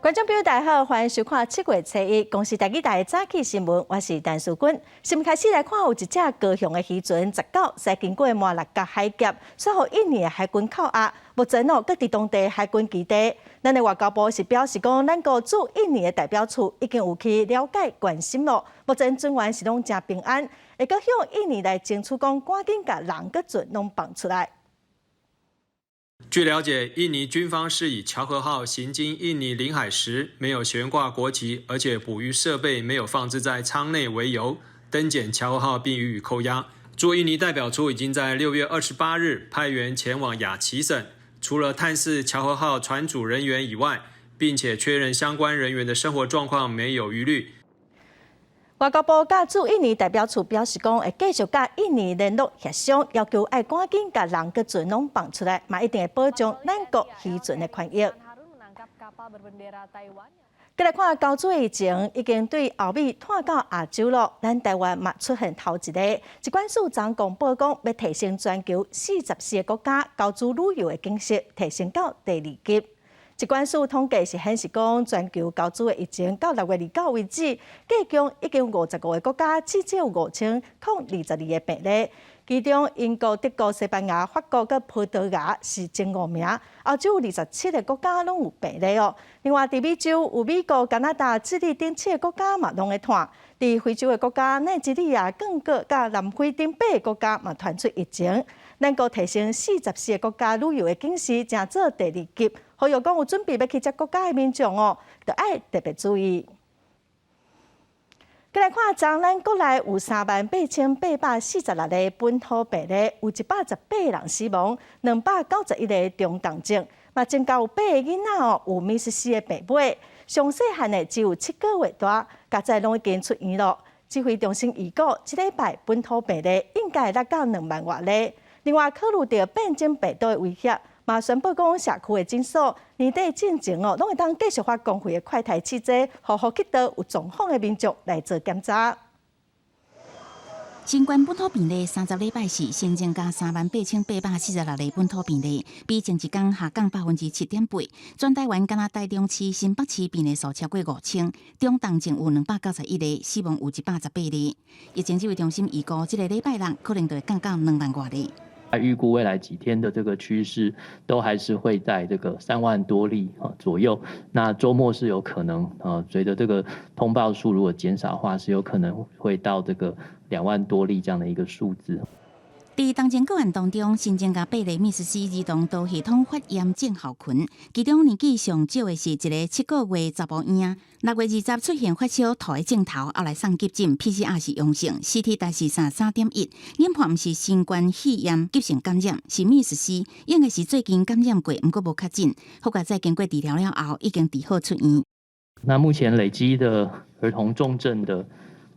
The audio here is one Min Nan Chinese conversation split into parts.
觀眾朋友大家好，歡迎收看七月初一公視台語台的早起新聞，我是陳淑君。新聞開始來看，有一隻高雄的漁船19駛經過麻六甲海峽，煞予印尼的海軍扣押，目前哦，閣佇當地海軍基地。咱的外交部是表示講，咱國駐印尼的代表處已經有去了解關心囉。目前船員是攏誠平安，會閣向印尼來爭取講，趕緊共人佮船攏放出來。據了解，印尼軍方是以喬和號行經印尼領海時沒有懸掛國旗，而且捕魚設備沒有放置在艙內為由，登檢喬和號並予以扣押。駐印尼代表處已經在6月28日派員前往亞齊省，除了探視喬和號船組人員以外，並且確認相關人員的生活狀況沒有疑慮。外交部佮駐印尼代表處表示講，會繼續佮印尼聯絡協商，要求愛趕緊共人佮船攏放出來，嘛一定會保障咱國漁船的權益。閣來看猴子疫情已經對歐美湠到亞洲囉，咱台灣嘛出現頭一個。疾管署昨公布講，欲提升全球44個國家猴子旅遊的警示，提升到第二級。疾管署統計是顯示講，全球猴子的疫情到6月29為止，計共已經55個國家，至少5022個病例。其中英國、德國、西班牙、法國佮葡萄牙是前五名，歐洲27個國家攏有病例哦。另外，佇美洲有美國、加拿大、智利等七個國家嘛攏會傳。佇非洲的國家奈及利亞、剛果佮南非等八個國家嘛傳出疫情。咱國提升44個國家旅遊的警示，成做第二級。呼籲講有準備欲去這國家的民眾哦，著愛特別注意。閣來看，昨咱國內有38,846例本土病例，有118人死亡，291個中重症，嘛增加有八个囡仔哦有 MIS-C 的病尾，上細漢的只有7個月大，加在攏已經出院囉。指揮中心預估，這禮拜本土病例應該會達到2萬外例。另外，考慮著變種病毒的威脅，嘛宣布講社區的診所年底進前哦，攏會當繼續發公費的快篩試劑，予呼吸道有狀況的民眾來做檢查。新冠本土病例30禮拜四新增加38,846例本土病例，比前一工下降7.8%。全台灣敢若台中市、新北市病例數超過5000，中重症有291例，死亡有118例。疫情指揮中心預估，這個禮拜六可能就會降到2萬外例。預估未來幾天的這個趨勢都還是會在這個3萬多例啊左右。那週末是有可能啊，隨着這個通報數如果減少的話，是有可能會到這個2萬多例這樣的一個數字。佇當前個案當中，新增加八例 MIS-C 兒童多系統發炎症候群，其中年紀上少的是一个7個月查埔嬰，6月20出現發燒、吐的症頭，後來送急診，PCR 是陽性，CT 值是33.1，研判毋是新冠肺炎急性感染，是 MIS-C，應該是最近感染過，毋過無確診，好佳哉經過治療了後，已經治好出院。那目前累積的兒童重症的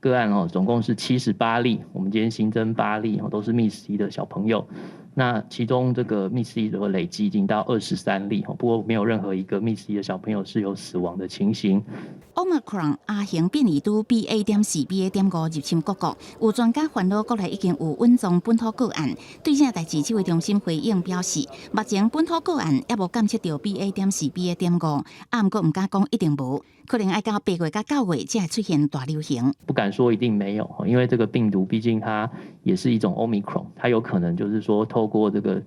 個案哦，總共是78例，我們今天新增八例哦，都是 MIS-C 的小朋友。那其中這個 MIS-C 的累計已經到23例哦，不過沒有任何一個 MIS-C 的小朋友是有死亡的情形。 Omicron 亞型變異株 BA.4、BA.5入侵各國，有專家煩惱國內已經有隱藏本土個案。對這代誌指揮中心回應表示，目前本土個案猶無檢測著 BA.4、BA.5，啊，毋過毋敢講一定無，可能愛到8月佮9月才會出現大流行。不敢說一定沒有，因為這個病毒畢竟它也是一種 Omicron，它有可能就是說透過這個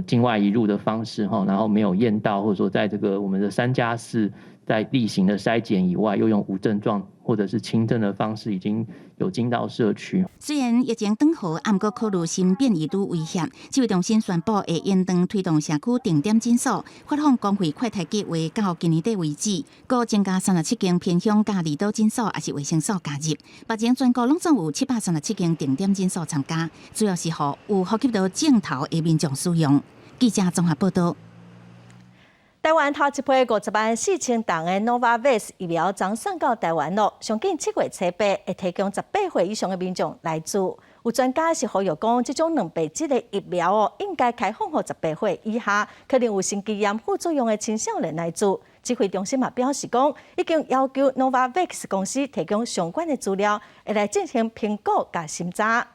境外移入的方式哈，然後沒有驗到，或者說在這個我們的3加4在例行的篩檢以外，又用無症狀或者是輕症的方式，已經有進到社區。雖然疫情轉好，毋過考慮新變異株威脅，指揮中心宣布會延長推動社區定點診所發放公費快篩計劃到今年底為止，閣增加37間偏鄉佮離島診所，抑是衛生所加入。目前全國攏總有737間定點診所參加，主要是予有呼吸道症頭的民眾使用。記者綜合報道。台灣頭一批504,000筒的 Novavax 疫苗昨送到台灣囉，上緊7月初八會提供18歲以上的民眾來注。有專家是呼籲講，這種兩劑的疫苗哦，應該開放予18歲以下可能有心肌炎副作用的青少年來注。指揮中心嘛表示講，已經要求 Novavax 公司提供相關的資料，會來進行評估佮審查。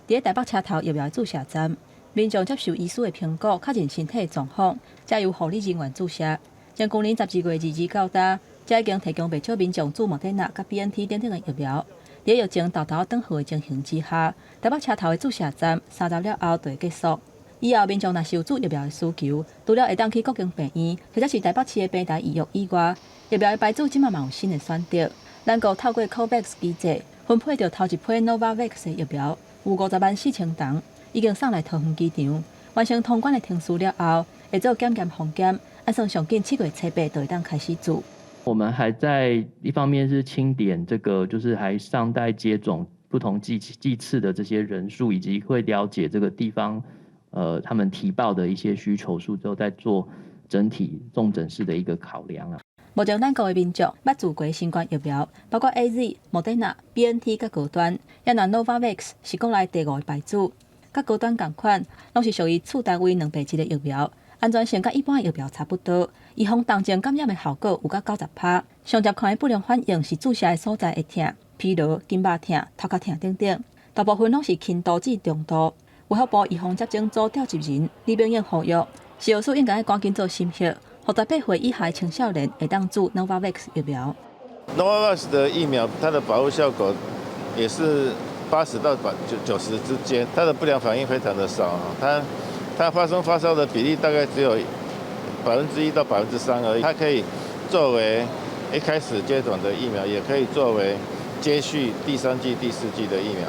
佇台北車頭疫苗注射站，民眾接受醫師的評估，確認身體狀況，才由護理人員注射。從舊年12月22到今，才已經提供袂少民眾注莫德納佮 BNT 等等的疫苗。佇疫情沓沓轉好的情形之下，台北車頭的注射站三十了後就會結束。以後民眾若是有注疫苗的需求，除了會當去各間病院或者是台北市的平台預約以外，疫苗的牌子這馬嘛有新的選擇。咱國透過 COVAX 機制分配著頭一批 Novavax 的疫苗，有504,000筒，已經送來桃園機場，完成通關的程序了後，會做檢驗封檢，按算上緊7月初8就會當開始注。我們還在一方面是清點這個，就是還尚待接種不同劑次的這些人數，以及會了解這個地方，他們提報的一些需求數之後，再做整體重整式的一個考量啊。目前咱國的民眾捌注過新冠疫苗，包括 AZ、莫德納、BNT佮高端，也若 Novavax 是國內第五个牌子，佮高端仝款，攏是屬於次單位兩倍劑的疫苗，安全性佮一般疫苗差不多，預防重症感染的效果有到90%。上捷看的不良反應是注射的所在會疼、疲勞、筋肉疼、頭殼疼等等，大部分攏是輕度至中度。衛福部預防接種組召集人李炳英呼籲，食藥署應該趕緊做審核，予18歲以下的青少年會當注 Novavax 疫苗。 Novavax 的疫苗，它的保護效果也是80到90之間，它的不良反應非常的少，它發生發燒的比例大概只有1%到3%而已。它可以作為一開始接種的疫苗，也可以作為接續第三劑、第四劑的疫苗。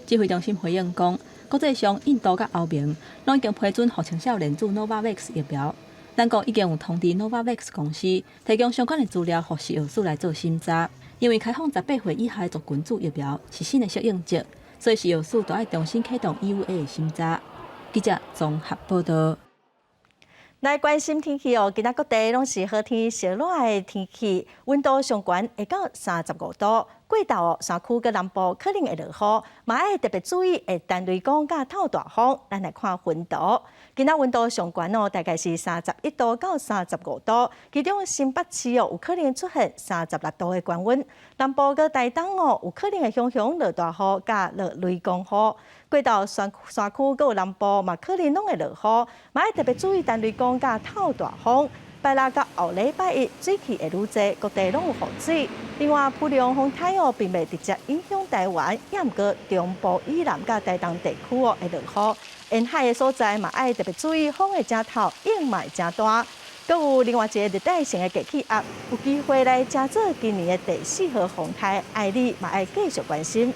指揮中心回應講，國際上印度佮歐盟攏已經批准予青少年注 Novavax 疫苗。咱國已經有通知 Novavax 公司提供相關的資料，予食藥署來做審查。因為開放18歲以下的族群注疫苗是新的適應症，所以食藥署都愛重新啟動 EUA 的審查。記者綜合報道。來關心天氣哦，今仔各地攏是好天燒熱的天氣，溫度上懸會到35度。過晝哦，山區佮南部可能會落雨，嘛愛特別注意會彈雷公佮透大風。咱來看溫度，今仔溫度上懸哦，大概是31度到35度，其中新北市哦有可能出現36度的高溫。南部佮台東哦有可能會雄雄落大雨佮落雷公雨。過晝山區閣有南部嘛可能攏會落雨，嘛愛特別注意彈雷公佮透大風。拜六佮後禮拜一水汽會愈濟，各地攏有雨水。另外，普良風台哦，並袂直接影響台灣，也毋過中部以南佮台東地區哦會落雨。沿海的所在嘛愛特別注意，風會誠透，湧嘛會誠大。閣有另外一个熱帶性的低氣壓，有機會來成做今年的第四號風颱，愛你嘛愛繼續關心。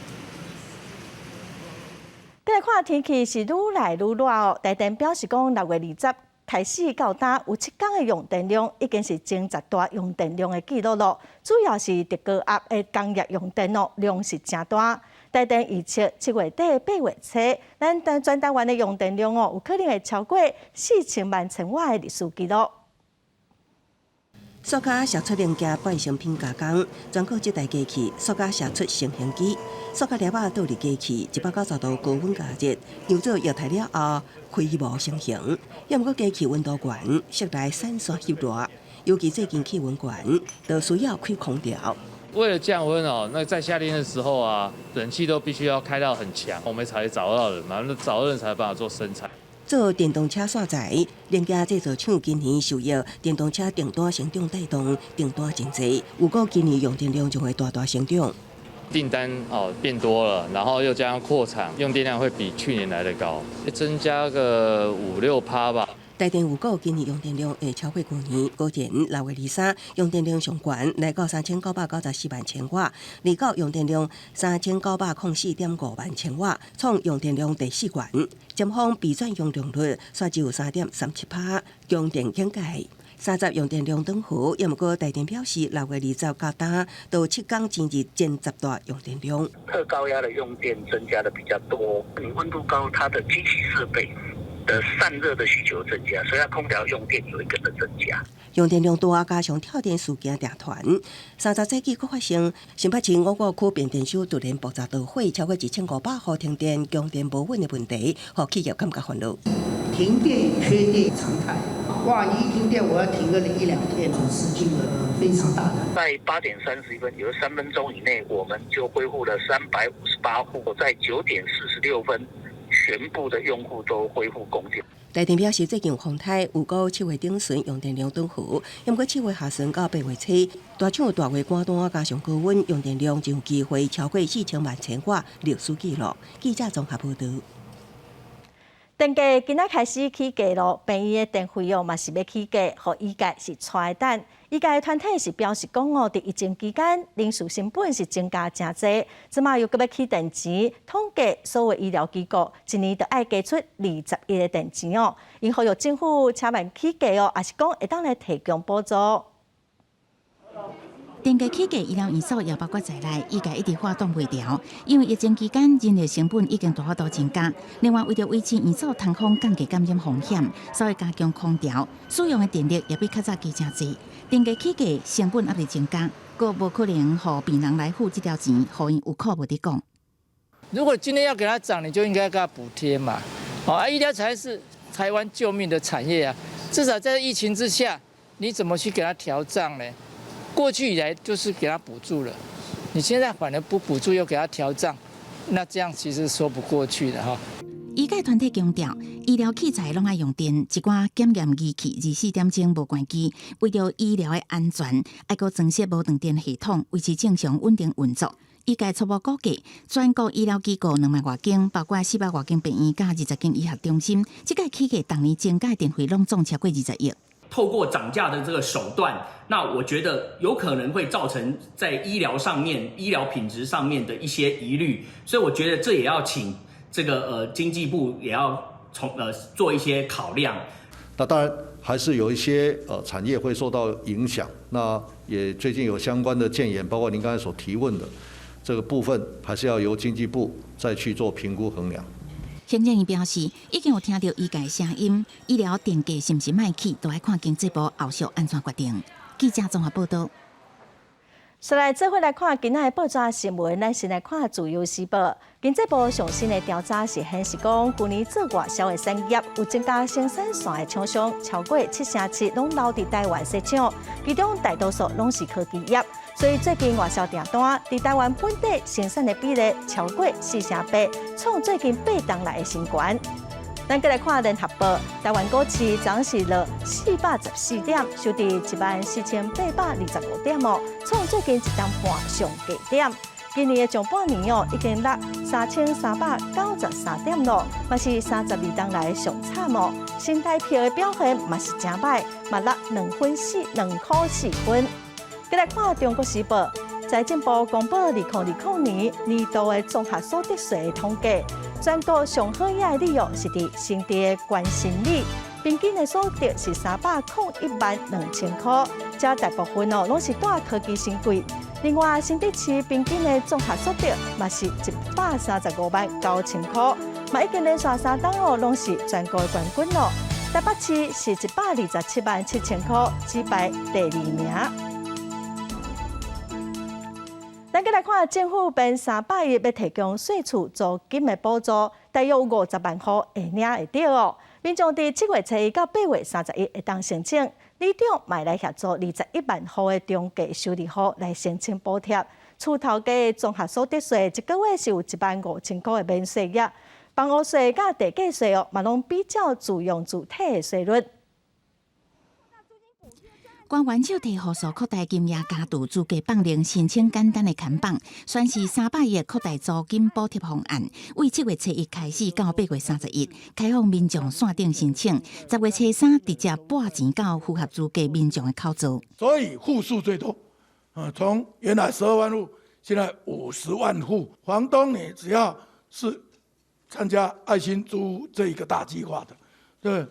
再來看天氣是愈來愈熱哦，台電表示講6月20開始到今有7天的用電量已經是前十大用電量的紀錄咯。主要是特高壓的工業用電哦，量是誠大。台電預測7月底、8月初，咱全台灣的用電量哦，有可能會超過4000萬千瓦的歷史紀錄。塑膠射出零件半成品加工，全國這台機器塑膠射出成型機，塑膠粒仔倒入機器，190度高溫加熱，釀做液態了後開模成型。猶毋過機器溫度懸，室內散煞翕熱，尤其最近氣溫懸，就需要開空調。為了降溫哦，那在夏天的時候啊，冷氣都必須要開到很強，我們才找到人嘛，那找到人才有辦法做生產。做電動車線材零件製造廠今年受益電動車訂單成長帶動，訂單真濟，預估今年用電量就會大大成長。訂單哦變多了，然後又加上擴廠，用電量會比去年來得高，增加個5、6%吧。台電預估今年用電量會超過舊年，果然6月23用電量上懸來到3994萬千瓦，29用電量3904.5萬千瓦，創用電量第四懸。尖峰備轉用量率煞只有3.37%，供電警戒。30用電量轉好，猶毋過台電表示6月20到今都7天進入前10大用電量。特高壓的用電增加的比較多，你溫度高，它的機器設備的散熱的需求增加，所以它空調用電也會跟着增加。用電量大，加上跳電事件成團，30早起閣發生新北市五股區變電所突然爆炸導火，超過1500戶停電、供電無穩的問題，予企業感覺煩惱。停電缺電常態，哇！一停電我要停個一兩天，損失金額非常大的。在8點31分，有3分鐘以內，我們就恢復了358戶。在9點46分，全部的用戶都恢復供電。台電表示，最近有風颱，預估7月頂旬用電量轉好，毋過7月下旬到8月初，大廠大月關單加上高溫，用電量就有機會超過4000萬千瓦歷史紀錄。記者綜合報導。電價今仔開始起價囉，病院的電費用嘛是欲起價，予醫界是𤆬等。醫界團體是表示講哦，佇疫情期間，人事成本是增加誠濟，這馬又閣欲起電錢，統計所有醫療機構一年著愛加出20億的電錢哦。𪜶呼籲政府請慢起價哦，抑是講會當來提供補助。電價起價，醫療院所也包括在內，醫界一直喊擋袂牢，因為疫情期間人力成本已經大幅度增加。另外，為著維持院所通風降低感染風險，所以加強空調，使用的電力也比較早加誠濟。電價起價，成本猶佇增加，閣無可能予病人來付這條錢，予𪜶有苦無得講。如果今天要給他漲，你就應該給他補貼嘛。哦，啊，醫療才是台灣救命的產業啊！至少在疫情之下，你怎麼去給他調漲呢？過去以來就是給他補助了，你現在反而不補助又給他調漲，那這樣其實說不過去的哈。醫界團體強調，醫療器材攏愛用電，一寡檢驗儀器24點鐘無關機，為著醫療的安全，愛閣增設無斷電系統，維持正常穩定運作。醫界初步估計，全國醫療機構2萬外間，包括400外間病院佮20間醫學中心，這擺起價逐年增加電費攏總超過20億。透過漲價的這個手段，那我覺得有可能會造成在醫療上面、醫療品質上面的一些疑慮，所以我覺得這也要請這個經濟部也要從做一些考量。那當然還是有一些產業會受到影響，那也最近有相關的建言，包括您剛才所提問的這個部分，還是要由經濟部再去做評估衡量。行政院表示，已經有聽著醫界聲音，醫療電價是毋是欲起，都愛看經濟部後續按怎決定。記者綜合報導。紲來做伙來看今仔的報紙新聞，咱先來看《自由時報》。經濟部上新的調查是顯示講，舊年做外銷的產業有增加生產線的廠商超過7成7，攏留佇台灣設廠，其中大多數攏是科技業。所以最近外銷訂單佇台灣本地生產的比例超過4成8，創最近8冬來的新高。咱閣來看聯合報，台灣股市昨是落414點，收佇14,825點哦，創最近一冬半上低點。今年的上半年哦，已經落3,393點囉，嘛是32冬來上慘哦。新台票的表現嘛是誠䆀，嘛落2分42箍4分。閣來看中國時報，財政部公布2020年年度的綜合所得稅統計，全國上好額的里是佇新竹的關新里，平均的所得是301萬2千箍，這大部分哦攏是蹛科技新貴。另外，新竹市平均的綜合所得嘛是135萬9千箍，嘛已經連續3冬哦攏是全國的冠軍囉。台北市是127萬7千箍，只排第二名。咱閣來看政府編300億欲提供細厝租金的補助，大約有50萬戶會領會著哦。民眾佇7月初1到8月31會當申請，里長嘛來協助21萬戶的中低收入戶來申請補貼。厝頭家的綜合所得稅一個月是有1萬5千箍的免稅額，房屋稅佮地價稅哦，嘛攏比照自用住體的稅率。官員手提戶數擴大金額加注資格放領申請簡單的看板，宣示300億擴大租金補貼方案，為7月初1開始到8月31開放民眾線頂申請，10月初3直接撥錢到符合資格民眾的口座。所以戶數最多，啊，從原來12萬戶，現在50萬戶。房東你只要是參加愛心租屋這一個大計劃的，對，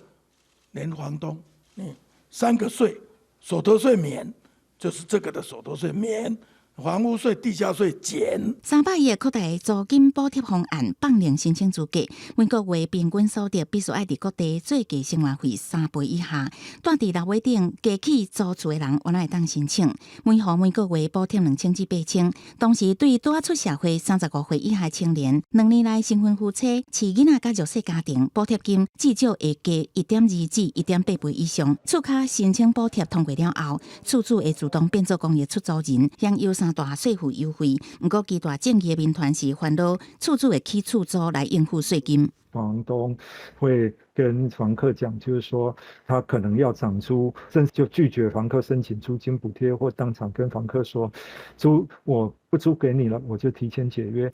連房東，你三個稅。所得稅免，就是這個的所得稅免，房屋稅、地價稅減。300億擴大租金補貼方案，放領申請資格，每個月平均所得必須愛佇各地最低生活費3倍以下。蹛佇樓尾頂加起租厝的人，猶會當申請。每戶每個月補貼2000至8000。同時，對拄仔出社會35歲以下青年，2年內新婚夫妻、飼囡仔佮弱勢家庭，補貼金至少會加1.2至1.8倍以上。厝跤申請補貼通過了後，厝主會自動變做公益出租人，享有三大稅負優惠。毋過，幾大政治的民團是煩惱厝主會起厝租來應付稅金。房東會跟房客講，就是說他可能要漲租，甚至就拒絕房客申請租金補貼，或當場跟房客說，租我不租給你了，我就提前解約。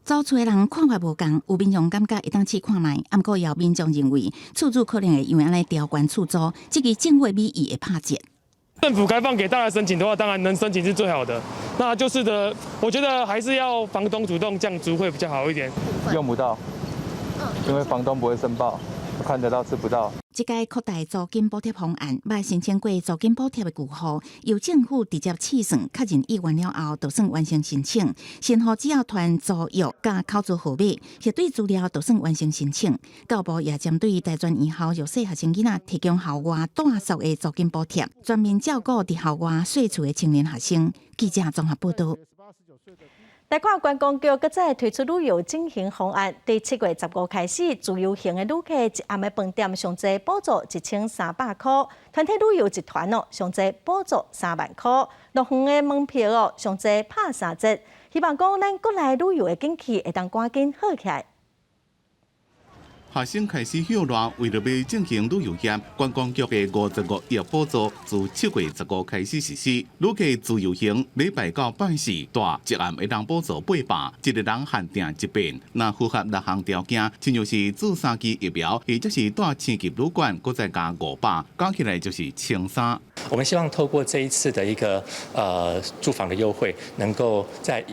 租厝的人看法無仝，有民眾感覺會當試看覓，毋過也有民眾認為厝主可能會因為按呢調懸厝租，這個政府美意會拍折。政府開放給大家申請的話，當然能申請是最好的。那就是的，我覺得還是要房東主動降租會比較好一點。用不到，因為房東不會申報，看得到吃不到。這屆擴大租金補貼方案，捌申請過租金補貼的住戶，由政府直接試算確認意願了後，就算完成申請。新戶只要傳租約佮口座號碼，核對資料，就算完成申請。教育部也針對大專院校弱勢學生囡仔提供校外住宿的租金補貼，全面照顧佇校外稅厝的青年學生。記者綜合報道。來看觀光局閣再推出旅遊振興方案，對7月15開始，自由行的旅客一暗的飯店上濟補助1300箍，團體旅遊一團哦上濟補助3萬箍，樂園的門票哦上濟拍3折。希望講咱國內旅遊的景氣會當趕緊好起來。學生開始歇熱，為著欲振興旅遊業，觀光局的55億補助自7月15開始實施。旅客自由行禮拜到拜四住一暗會當補助800，一个人限訂一遍。若符合六項條件，親像是注三劑疫苗，或者是住星級旅館，閣再加500，加起來就是1300。我們希望透過這一次的一個住房的優惠，能夠在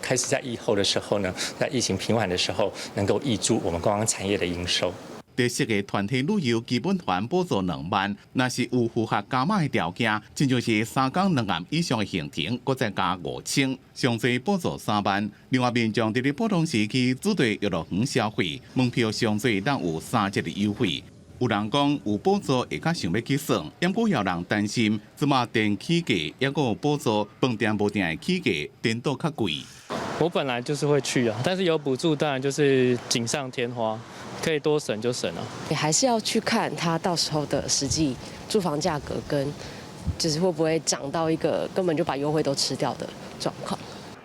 開始在疫後的時候呢，在疫情平緩的時候，能夠挹注我們觀光產業的營收。特色的團體旅遊基本團補助2萬，若是有符合加碼的條件，親像是3工2暗以上的行程，閣再加5000，上濟補助3萬。另外，民眾佇咧普通時期組隊遊樂園消費，門票上濟當有3折的優惠。有人講有補助會較想欲去耍，毋過也有人擔心，這馬電起價，抑閣有補助，飯店無定會起價，顛倒較貴。我本來就是會去啊，但是有補助當然就是錦上添花，可以多省就省了。你還是要去看他到時候的實際住房價格跟，就是會不會漲到一個根本就把優惠都吃掉的狀況。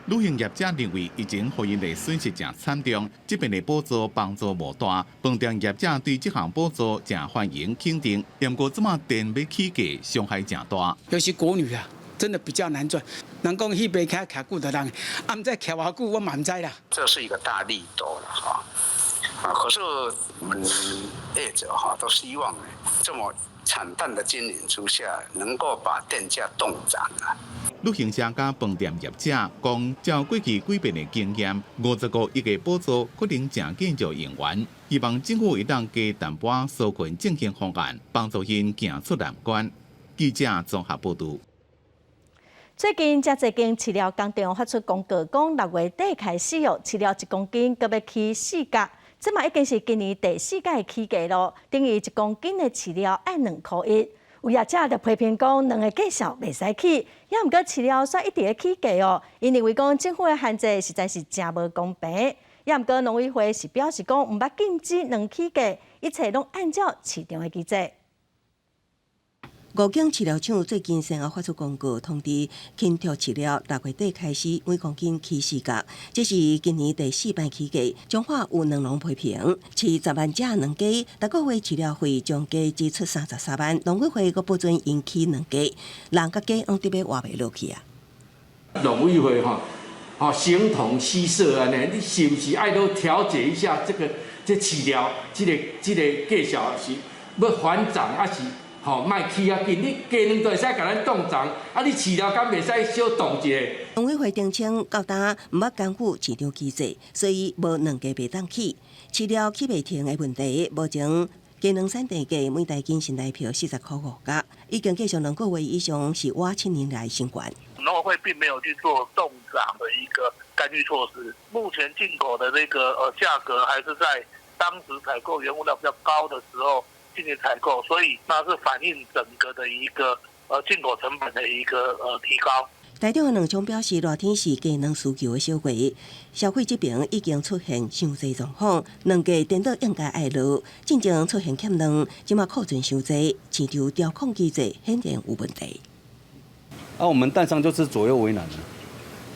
旅行業者認為疫情予𪜶的損失誠慘重，這邊的補助幫助無大。飯店業者對這項補助誠歡迎肯定，毋過這馬電欲起價，傷害誠大。尤其國旅啊，真的比較難賺。人講彼邊徛徛久的人，啊，毋知徛偌久，我嘛毋知啦。這是一個大利多了哈，啊，可是我們業者哈都希望這麼慘淡的經營之下，能夠把電價凍漲啊。旅行社佮飯店業者講，照過去幾遍的經驗，55億的補助可能誠緊就用完。希望政府會當加淡薄紓困振興方案，幫助𪜶行出難關。記者綜合報導。最近，誠濟間飼料工廠發出公告，講6月底開始哦，飼料1公斤閣欲起4角，這嘛已經是今年第四擺起價囉。等於1公斤的飼料愛2箍1。有業者就批評講，卵的價數袂使起，也毋過飼料煞一直咧起價哦。𪜶認為講政府的限制實在是誠無公平。也毋過農委會是表示講，毋捌禁止卵起價，一切攏按照市場的機制。五間飼料廠最近先後發出公告，通知禽畜飼料6月底開始每公斤起4角，這是今年第四擺起價。彰化有卵農批評，飼10萬隻卵雞，逐個月飼料費將加支出33萬，農委會閣不准𪜶起卵價，人佮雞攏得欲活袂落去啊！農委會吼，吼形同虛設按呢，你是毋是愛都調節一下這個這飼料這个這个價數是欲緩漲抑是？吼，莫起遐緊，你雞卵都會使共咱凍漲，啊，你飼料敢袂使小凍一下？農委會澄清，到今毋捌干預市場機制，所以無卵價袂當起，飼料起袂停的問題。目前雞卵產地價每台斤新台幣40箍5角，已經繼續2個月以上，是倚7年來新懸。農委會並沒有去做凍漲的一個干預措施。目前進口的這個價格還是在當時採購原物料比較高的時候進行採購，所以那是反映整個的一個進口成本的一個提高。台中的卵廠表示，熱天是雞卵需求的小月，消費這邊已經出現傷濟狀況，卵價顛倒應該愛落，進前出現欠卵，這馬庫存傷濟，市場調控機制顯然有問題。啊，我們蛋商就是左右為難。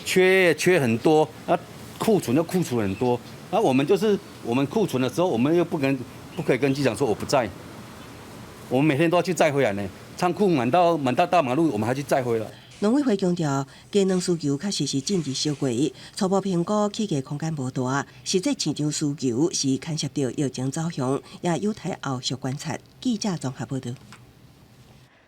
缺缺很多，啊，庫存又庫存很多，那我們就是我們庫存的時候，我們又不能不可以跟機場說我不在，我們每天都要去載回來呢，倉庫滿到滿到大馬路，我們還去載回來。農委會強調，雞卵需求確實是進入小季，初步評估起價空間無大，實際市場需求是牽涉到疫情走向，也有待後續觀察。記者綜合報道。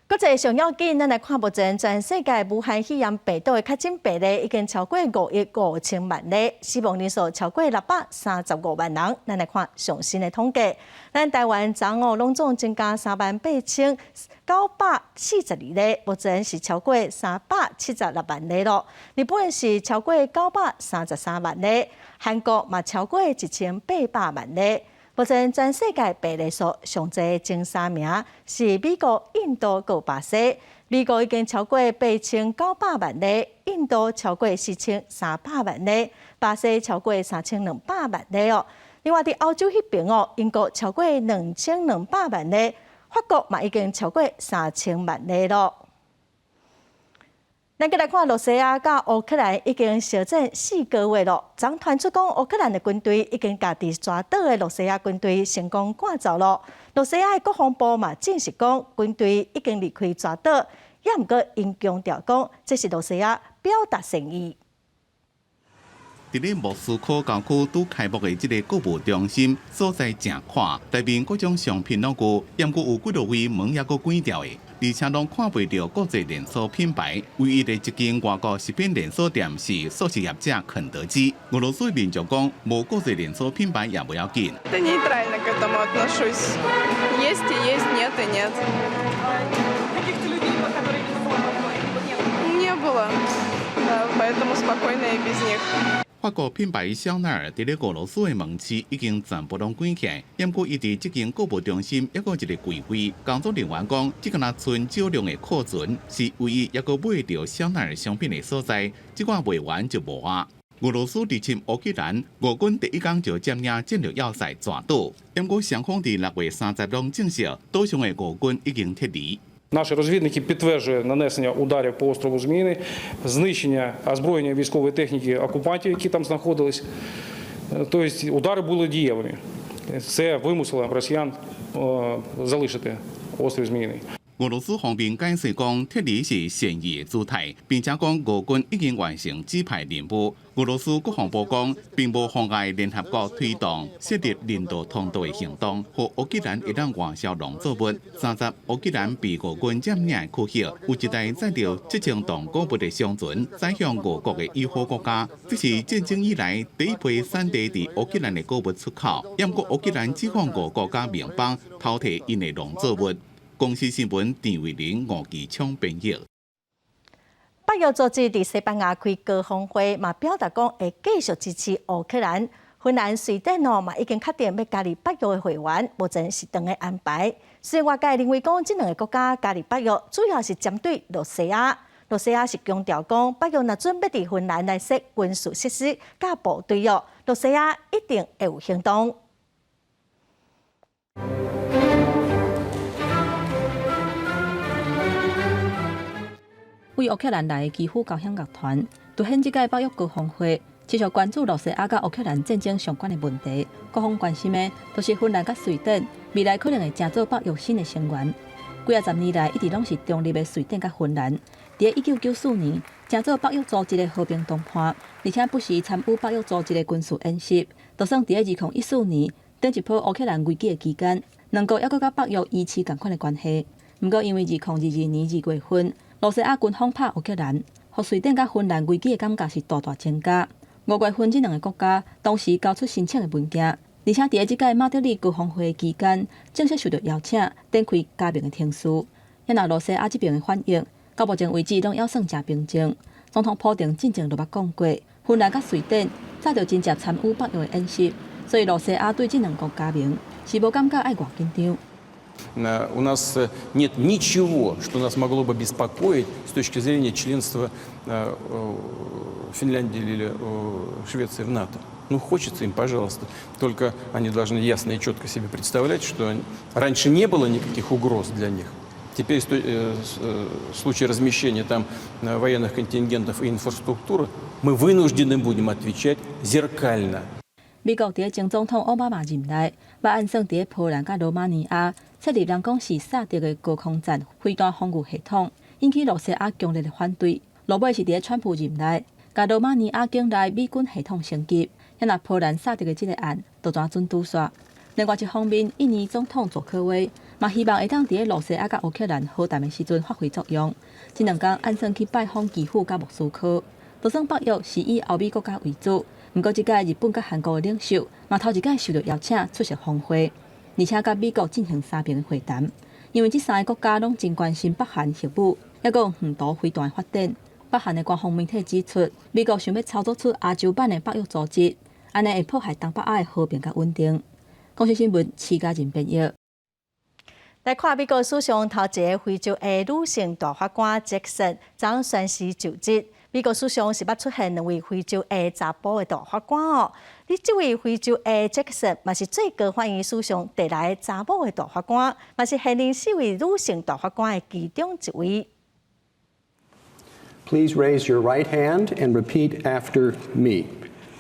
國際上要緊，咱來看目前全世界武漢肺炎病毒的確診病例已經超過5億5千萬例，死亡人數超過635萬人。咱來看上新的統計，咱台灣昨昏攏總增加38,942例，目前是超過376萬例咯。日本是超過933萬例，韓國嘛超過1800萬例。目前全世界病例數上濟前三名是美國、印度佮巴西。美國已經超過8900萬例，印度超過4300萬例，巴西超過3200萬例哦。另外，佇歐洲彼邊哦，英國超過2200萬例，法國嘛已經超過3000萬例咯。咱閣來看，羅西亞佮烏克蘭已經相戰4個月咯。昨傳出講，烏克蘭的軍隊已經共佇全島的羅西亞軍隊成功趕走咯。羅西亞的國防部嘛證實講，軍隊已經離開全島，也毋過𪜶強調講，這是羅西亞表達善意。佇咧莫斯科郊區拄開幕的這个購物中心所在誠闊，內面各種商品攏有，毋過有幾落位門猶閣關掉的，而且攏看袂著國際連鎖品牌。唯一的一間外國食品連鎖店是速食業者肯德基。俄羅斯民眾講，無國際連鎖品牌也無要緊。 Да нейтрально к этому отношусь. Есть и есть, нет и нет. Каких-то людей, которые Не было, да, поэтому спокойно и без них. 法國品牌香奈兒佇咧俄羅斯的門市已經全部攏關起來，毋過伊佇這間購物中心猶閣有一個櫃位。工作人員講，這敢若賰少量的庫存，是唯一猶閣買著香奈兒商品的所在。這寡賣完就無啊。俄羅斯入侵烏克蘭，俄軍第一工就佔領戰略要塞全島。毋過雙方佇6月30攏證實，島上的俄軍已經撤離。 Наші розвідники підтверджують нанесення ударів по острову Зміїний, знищення озброєння військової техніки окупантів, які там знаходились. Тобто удари були дієвими. Це вимусило росіян залишити острів Зміїний. 俄羅斯方面解釋講，撤離是善意的姿態，並且講俄軍已經完成指派任務。俄羅斯國防部講，並無妨礙聯合國推動設立人道通道的行動，予烏克蘭會當外銷農作物。30烏克蘭被俄軍佔領的區域，有一台載著7000噸穀物的商船，載向俄國的友好國家。這是戰爭以來第一批產地佇烏克蘭的穀物出口。毋過烏克蘭指控俄國佮盟邦偷提𪜶的農作物。公視新聞陳慧玲、吳其昌編譯。北約組織佇西班牙開高峰會，嘛表達講會繼續支持烏克蘭。芬蘭、瑞典哦嘛已經確定欲加入北約的會員，目前是等咧安排。雖然外界認為講這兩个國家加入北約，主要是針對羅西亞。羅西亞是強調講，北約若準備佇芬蘭來設軍事設施佮部隊哦，羅西亞一定會有行動。為烏克蘭來的基輔交響樂團，凸顯這屆北約高峰會持續關注羅西亞佮烏克蘭戰爭相關的問題。各方關心的，都是芬蘭佮瑞典未來可能會成做北約新的成員。幾仔十年來，一直攏是中立的瑞典佮芬蘭，佇1994年成做北約組織的和平談判，而且不時參與北約組織的軍事演習。就算佇2014年頂一波烏克蘭危機的期間，兩國猶閣佮北約維持仝款的關係。毋過因為2022年2月份，羅西亞軍方拍烏克蘭，予瑞典佮芬蘭危機的感覺是大大增加。5月份，這兩个國家同時交出申請的文件，而且佇這屆馬德里高峰會期間，正式受到邀請，展開加盟的程序。若羅西亞這邊的反應，到目前為止攏猶算誠平靜。總統普丁進前就捌講過，芬蘭佮瑞典早就真正參與北約的演習，所以羅西亞對這兩國加盟是無感覺愛偌緊張。 У нас нет ничего, что нас могло бы беспокоить с точки зрения членства Финляндии или Швеции в НАТО. Ну, хочется им, пожалуйста. Только они должны ясно и четко себе представлять, что раньше не было никаких угроз для них. Теперь в случае размещения там военных контингентов и инфраструктуры мы вынуждены будем отвечать зеркально. 美國佇前總統奧巴馬任內，捌按算佇波蘭佮羅馬尼亞設立人講是薩德的高空戰飛彈防禦系統，引起露西亞強烈的反對。落尾是佇川普任內，共羅馬尼亞境內美軍系統升級，遐若波蘭薩德的這個案就怎準拄煞。另外一方面，印尼總統佐科威嘛希望會當佇露西亞佮烏克蘭和談的時陣發揮作用。這兩工按算去拜訪基輔佮莫斯科，就算北約是以歐美國家為主。毋過，這屆日本佮韓國的領袖嘛頭一擺受到邀請出席峰會，而且佮美國進行三邊會談。因為這三个國家攏真關心北韓核武，抑閣有遠途飛彈的發展。北韓的官方媒體指出，美國想欲操作出亞洲版的北約組織，按呢會破壞東北亞的和平佮穩定。公視新聞，徐家仁編譯。來看美國史上頭一个非洲裔女性大法官傑克遜，昨宣誓就職。美國史上是捌出現兩位非洲裔查埔的大法官哦。你這位非洲裔傑克遜，嘛是最高法院史上第六个查某的大法官，嘛是現任四位女性大法官的其中一位。 Please raise your right hand and repeat after me.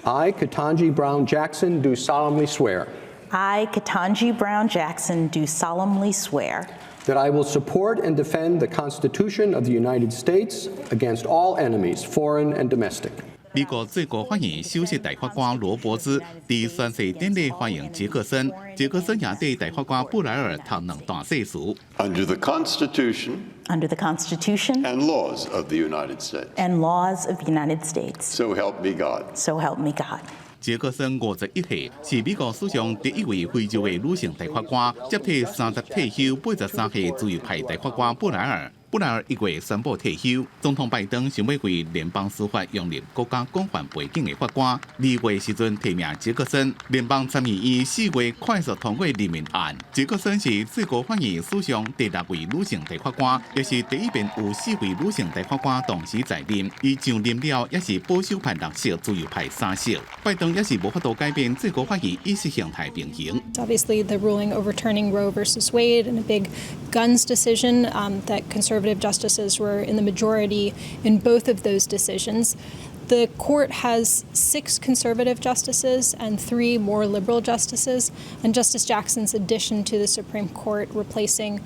I, Ketanji Brown Jackson, do solemnly swear. I, Ketanji Brown Jackson, do solemnly swear that I will support and defend the Constitution of the United States against all enemies, foreign and domestic. 美國最高法院首席大法官羅伯茲佇宣誓典禮歡迎傑克森，傑克森也對大法官布萊爾讀兩段誓詞。 Under the Constitution under the Constitution and laws of the United States and laws of the United States. So help me God. So help me God. 傑克森51歲，是美國史上第一位非洲的女性大法官，接替30退休、83歲自由派大法官布萊爾。布萊爾1月宣布退休。總統拜登想欲為聯邦司法擁立國家廣泛背景的法官，2月時陣提名傑克森。聯邦參議院4月快速通過任命案。傑克森是最高法院史上第六位女性大法官，也是第一遍有四位女性大法官同時在任。伊上任了，也是保守派六席，自由派三席。拜登也是無法度改變最高法院意識形態平衡。 Obviously, the ruling overturning Roe versus Wade and a big guns decision that conservative justices were in the majority in both of those decisions. The court has six conservative justices and three more liberal justices, and Justice Jackson's addition to the Supreme Court, replacing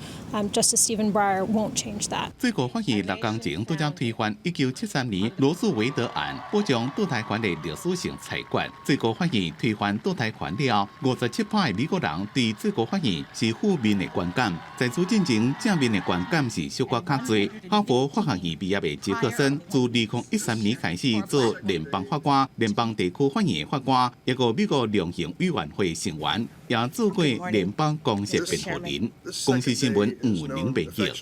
Justice Stephen Breyer, won't change that. 最高法院6工前拄才推翻1973年羅訴韋德案，保障墮胎權的歷史性裁決。最高法院推翻墮胎權了，57%的美國人對最高法院是負面的觀感，在此進前正面的觀感是小可較濟。哈佛法學院畢業的傑克森，自2013年開始做聯邦法官、聯邦地區法院的法官，抑閣美國量刑委員會成員，也做過聯邦公設辯護人。公視新聞吳寧編譯。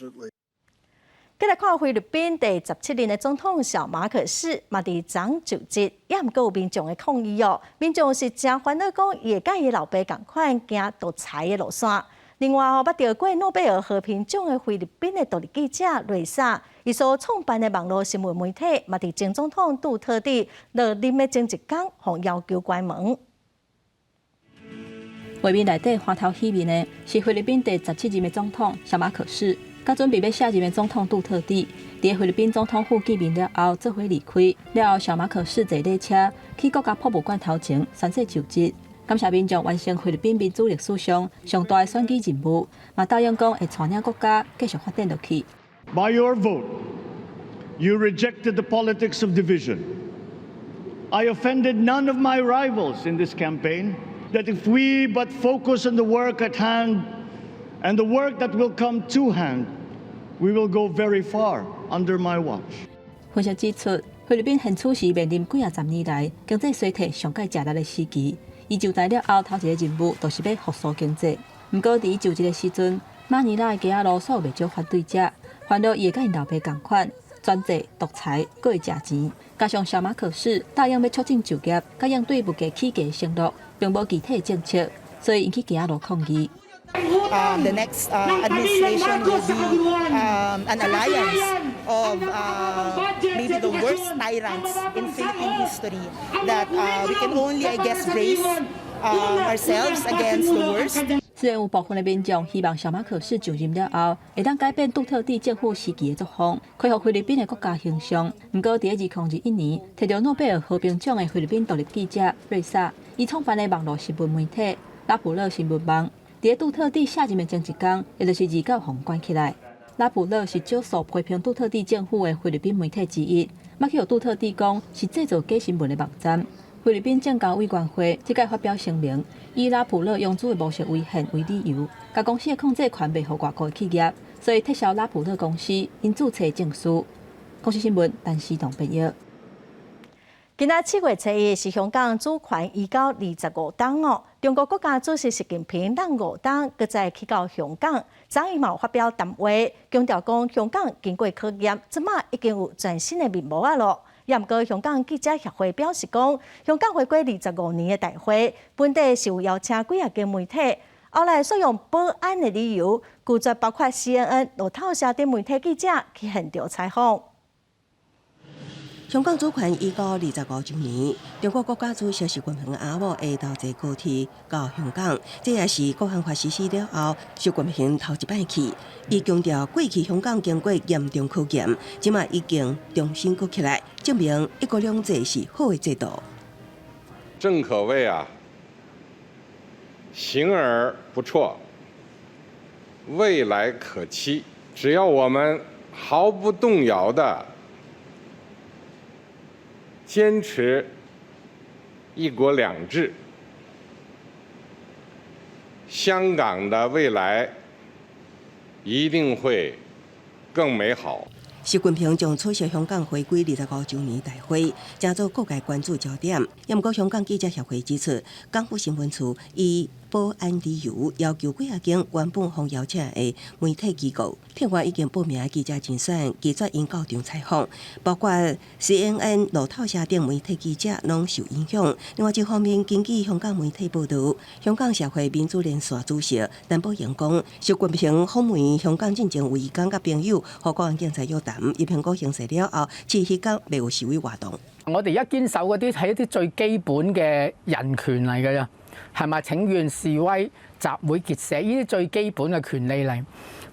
繼來看菲律賓第17任的總統小馬可仕，嘛佇昨就職，也毋過有民眾的抗議哦。民眾是誠煩惱，講伊會佮伊老爸仝款行獨裁的路線。另外，哦，捌得過諾貝爾和平獎的菲律賓的獨立記者雷莎，伊所創辦的網路新聞媒體，嘛佇前總統杜特蒂落任的前一工，予要求關門。畫面內底歡頭喜面的是菲律賓第十七任的總統小馬可仕，佮準備欲卸任的總統杜特蒂，佇菲律賓總統府見面了後，做伙離開。了後，小馬可仕坐禮車去國家博物館頭前宣誓就職，感謝民眾完成菲律賓民主歷史上上大的選舉任務，嘛答應講會帶領國家繼續發展落去。 By your vote, you rejected the politics of division. I offended none of my rivals in this campaign. That if we but focus on the work at hand and the work that will come to hand, we will go very far under my watch. 分析指出，菲律賓現處時面臨幾仔十年來經濟衰退上蓋食力的時期。伊就台了後，頭一个任務就是欲復甦經濟。毋過，佇伊就職的時陣，馬尼拉的街仔路煞袂少反對者，煩惱伊會佮𪜶老爸仝款，專制獨裁，閣會食錢。加上小馬可仕答應欲促進就業，佮應對物價起價的承諾，並無具體政策，所以引起街仔路抗議。 The next administration will be an alliance of maybe the worst tyrants in Philippine history that we can only, I guess, brace ourselves against the worst. 雖然有部分的民眾希望小馬可仕就任了後，會當改變杜特蒂政府時期的作風，恢復菲律賓的國家形象。毋過，佇2021年提著諾貝爾和平獎的菲律賓獨立記者瑞薩，伊創辦的網路新聞媒體拉普勒新聞網，佇杜特蒂卸任的前一工，也就是29予關起來。拉普勒是少數批評杜特蒂政府的菲律賓媒體之一，嘛去予杜特蒂講是製造假新聞的網站。菲律賓證交委員會這擺發表聲明，以拉普勒擁資的模式違憲為理由，共公司的控制權賣予外國的企業，所以撤銷拉普勒公司𪜶註冊證書。公視新聞，陳思彤編譯。今仔7月初1是香港主權移交25冬哦。中國國家主席習近平踮5冬閣再去到香港，昨伊嘛有發表談話，強調講香港經過考驗，這馬已經有全新的面貌啊囉。也毋過香港記者協會表示講，香港回歸25年的大會，本底是有邀請幾仔間媒體，後來煞用保安的理由，拒絕包括 CNN、路透社等媒體記者去現場採訪。香港主權移交25週年，中國國家主席習近平阿某下晝坐高鐵到香港，這也是國安法實施了後，習近平頭一擺去。伊強調，過去香港經過嚴重考驗，這馬已經重新閣起來，證明一國兩制是好的制度。正可謂啊，行而不輟，未來可期。只要我們毫不動搖的堅持一國兩制，香港的未來一定會更美好。習近平將出席香港回歸25週年大會，成做各界關注焦點。也毋過，香港記者協會指出，港府新聞處以保安理由要求幾仔間原本予邀請的媒體機構，另外已經報名的記者人選拒絕𪜶到場採訪，包括 CNN、路透社等媒體記者攏受影響。另外一方面，根據香港媒體報道，香港社會民主連線主席陳寶瑩講，習近平訪問香港進前有意講佮朋友予國安警察約談，伊評估形勢了後，這彼工袂有示威活動。我哋而家堅守嗰啲係一啲最基本嘅人權嚟嘅咋，係咪？請願、示威、集會、結社呢啲最基本嘅權利嚟。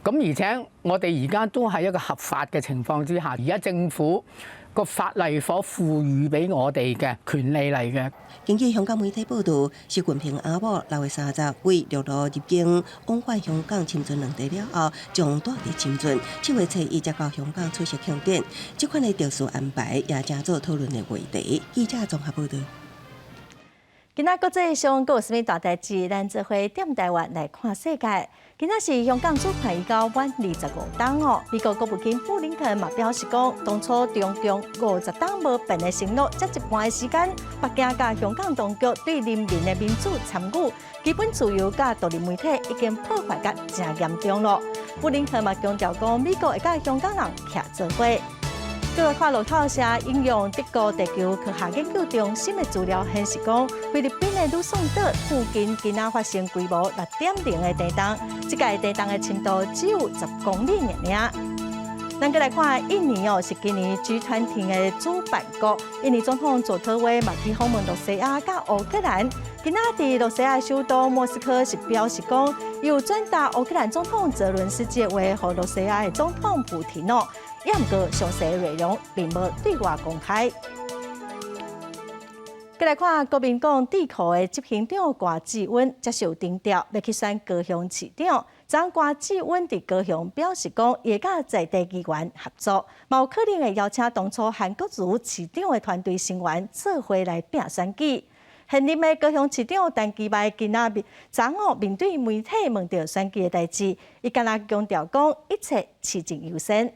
咁而且我哋而家都係一個合法嘅情況之下，而家政府個法例所賦予俾我哋嘅權利嚟嘅。根據香港媒體報道，習近平阿某6月30對陸路入境往返香港、深圳兩地了後，將蹛佇深圳。7月初1才到香港出席慶典。這款的特殊安排也成做討論的話題。記者綜合報道。今仔國際上閣有啥物大代誌？咱做伙踮台灣來看世界。今仔是香港主權移交滿25冬哦。美國國務卿布林肯嘛表示講，當初中共50冬無變的承諾，才一半的時間，北京佮香港當局對人民的民主參與、基本自由佮獨立媒體已經破壞甲誠嚴重囉。布林肯嘛強調講，美國會佮香港人徛做伙。閣來看路透社引用德國地球科學研究中心的資料顯示，講菲律賓的呂宋島附近今仔發生規模6.0的地動，這擺地動的深度只有10公里爾。咱閣來看印尼哦，是今年 G20 的主辦國。印尼總統佐科威嘛去訪問羅西亞佮烏克蘭。今仔佇羅西亞首都莫斯科是表示講，有轉達烏克蘭總統澤倫斯基的話，予羅西亞的總統普廷哦。也毋過詳細內容並無對外公開。閣來看國民黨智庫的執行長郭志溫接受徵調，欲去選高雄市長。昨郭志溫佇高雄表示講，會佮在地議員合作，嘛有可能會邀請當初韓國瑜市長的團隊成員做伙來拚選舉。現任的高雄市長陳其邁今仔日昨午面對媒體問著選舉的代誌，伊敢若強調講，一切市政優先。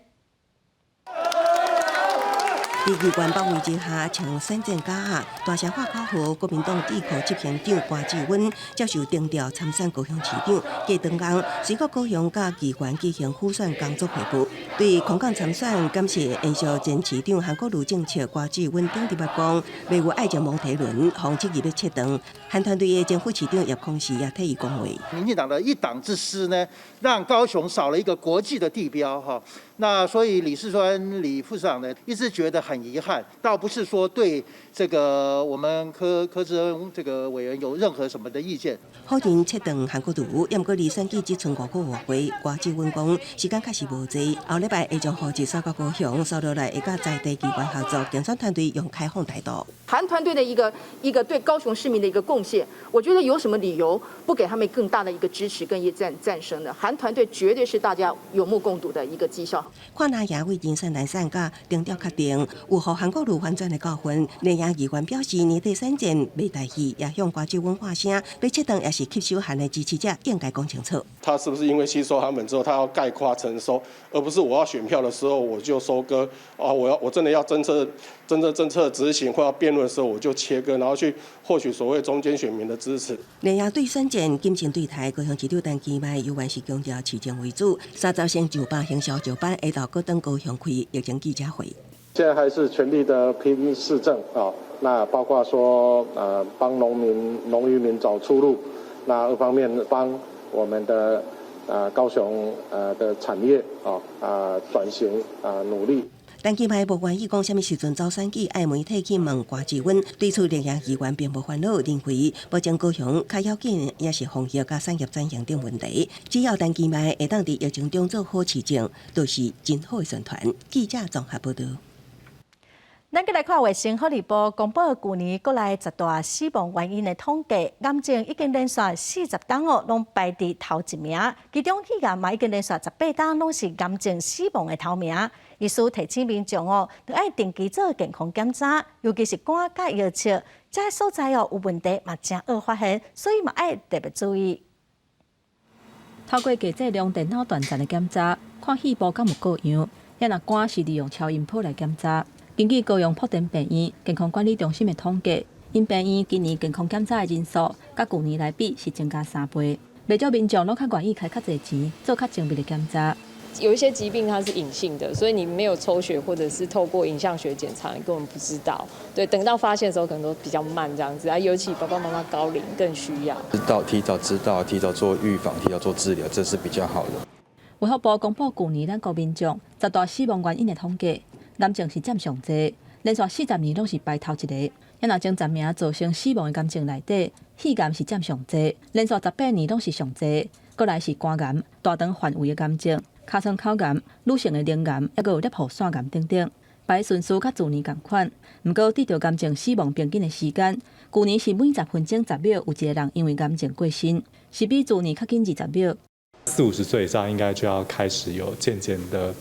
佇議員包圍之下，穿選戰甲仔，大聲喊口號。國民黨智庫執行長郭志溫接受徵調參選高雄市長，過當工，隨到高雄佮議員舉行輔選工作匯報。對空港參選，感謝延續前市長韓國瑜政策，郭志溫頂直白講，袂有愛情摩天輪，予質疑欲切斷。韓團隊的前副市長葉康時也替伊講話。民進黨的一黨之私呢，讓高雄少了一個國際的地標，哈。那所以李四川李副市長呢，一直覺得很遺憾，倒不是說對這個我們柯柯志恩這個委員有任何什麼的意見。好人切斷韓國瑜，毋過離選舉只賰5個外月，柯志恩講時間確實無濟，後禮拜會將戶籍徙到高雄，紲落來會佮在地機關合作，競選團隊用開放態度。韓團隊的一個對高雄市民的一個貢獻，我覺得有什麼理由不給他們更大的一個支持跟一讚讚聲呢？韓團隊絕對是大家有目共睹的一個績效。看哪贏為人選難選佮定調確定，有予韓國瑜翻轉的教訓。連贏議員表示年底選戰袂代戲，也向柯志恩發聲，欲切斷抑是吸收韓的支持者，應該講清楚。他是不是因為吸收他們之後，他要概括承收，而不是我要選票的時候我就收割啊？我真的要政策執行或要辯論的時候，我就切割，然後去獲取所謂中間選民的支持。連贏對選戰謹慎對待，高雄市長陳其邁猶原是強調市政為主，30先上百行銷石板，下晝閣轉高雄開疫情記者會。現在還是全力的拼市政啊，那包括說幫農民、農漁民找出路，那二方面幫我們的高雄的產業啊轉型啊努力。陳其邁無願意講啥物時陣走選舉，愛媒體去問柯志恩，對此連贏議員並無煩惱，認為目前高雄較要緊也是防疫佮產業轉型等問題，只要陳其邁會當佇疫情中做好市政，就是真好的宣傳。記者綜合報道。咱閣來看衛生福利部公布舊年國內十大死亡原因的統計，癌症已經連續40冬哦，攏排佇頭一名。其中肺癌嘛已經連續18冬攏是癌症死亡的頭名。醫師提醒民眾哦，著愛定期做健康檢查，尤其是肝佮腰切，這个所在哦有問題嘛誠易發現，所以嘛愛特別注意。透過低劑量電腦斷層的檢查，看肺部敢有過樣，抑若肝是利用超音波來檢查。根據高雄莆田病院健康管理中心的統計，𪜶病院今年健康檢查的人數，佮舊年來比是增加3倍。袂少民眾攏較願意開較濟錢，做較精密的檢查。有一些疾病它是隱性的，所以你沒有抽血或者是透過影像學檢查，你根本不知道。對，等到發現的時候可能都比較慢這樣子啊。尤其爸爸媽媽高齡更需要。知道提早知道，提早做預防，提早做治療，這是比較好的。衛福部公布舊年咱國民眾十大死亡原因的統計。癌症是佔上濟，連續40年攏是排頭一個。抑若前10名造成死亡的癌症內底，肺癌是佔上濟，連續18年攏是上濟。閣來是肝癌、大腸範圍的癌症、尻川口癌、女性的乳癌，抑閣有攝護腺癌等等。排順序佮舊年仝款，毋過得著癌症死亡平均的時間，舊年是每10分鐘10秒有一個人因為癌症過身，是比舊年較緊20秒。四五十歲以上應該就要開始有健檢的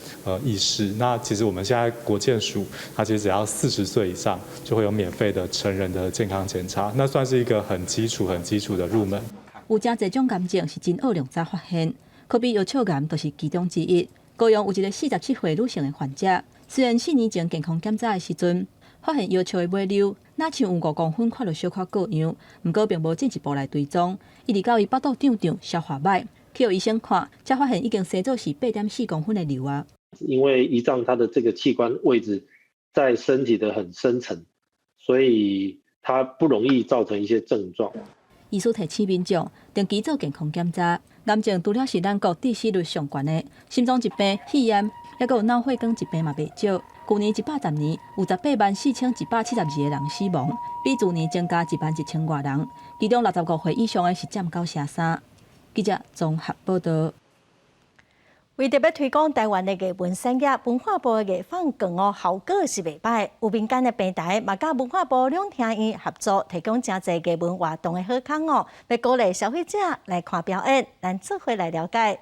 意識。那其實我們現在國健署，它其實只要40歲以上就會有免費的成人的健康檢查，那算是一個很基礎、很基礎的入門。有誠濟種癌症是真惡量早發現，可比腰鞘癌就是其中之一。高雄有一個47歲女性的患者，雖然4年前健康檢查的時陣發現腰鞘的尾瘤，若像有5公分，看著小可過樣，毋過並無進一步來追蹤，一直到伊腹肚脹脹、消化䆀。去予醫生看，才發現已經生做是8.4公分的瘤啊。因為胰臟它的這個器官位置在身體的很深層，所以它不容易造成一些症狀。醫師提醒民眾定期做健康檢查。癌症除了是咱國致死率上懸的，心臟疾病、肺炎，抑閣有腦血管疾病嘛袂少。舊年110年有184,172個人死亡，比去年增加1萬1千外人。其中65歲以上的是佔9成3。記者綜合報道。為著欲推廣臺灣的藝文產業，文化部的藝坊券哦，效果是袂䆀。有民間的平台嘛，佮文化部兩廳院合作，提供誠濟藝文活動的好康哦，欲鼓勵消費者來看表演，咱做伙來了解。